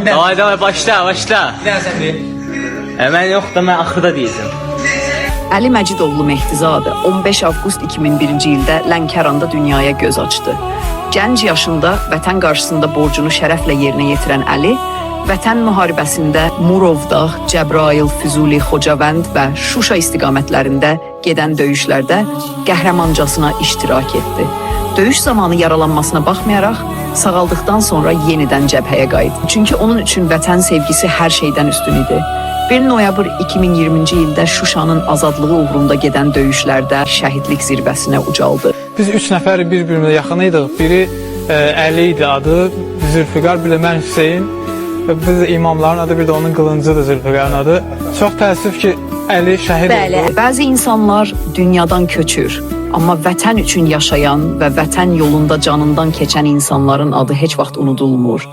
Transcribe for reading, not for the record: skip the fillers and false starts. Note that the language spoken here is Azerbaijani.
Davay davay, başla başla. Bir dənə sən de. Mən yox da, mən axırda deyəcəm. Əli Məcidoğlu Mehdizadə 15 avqust 2001-ci ildə Lənkəranda dünyaya göz açdı. Gənc yaşında vətən qarşısında borcunu şərəflə yerinə yetirən Əli, Vətən müharibəsində Murovdağ, Cəbrayıl, Füzuli, Xocavənd və Şuşa istiqamətlərində gedən döyüşlərdə qəhrəmancasına iştirak etdi. Döyüş zamanı yaralanmasına baxmayaraq, sağaldıqdan sonra yenidən cəbhəyə qayıtdı. Çünki onun üçün vətən sevgisi hər şeydən üstün idi. 1 noyabr 2020-ci ildə Şuşanın azadlığı uğrunda gedən döyüşlərdə şəhidlik zirvəsinə ucaldı. Biz üç nəfər bir-birimizə yaxın idik. Biri Əli idi adı, Zülfüqar, bir də mən Hüseyn. Və biz də imamların adı, bir də onun qılıncıdır Zülfüqarın adı. Çox təəssüf ki, Əli şəhid Bəli, oldu. bəzi insanlar dünyadan köçür, amma vətən üçün yaşayan və vətən yolunda canından keçən insanların adı heç vaxt unudulmur.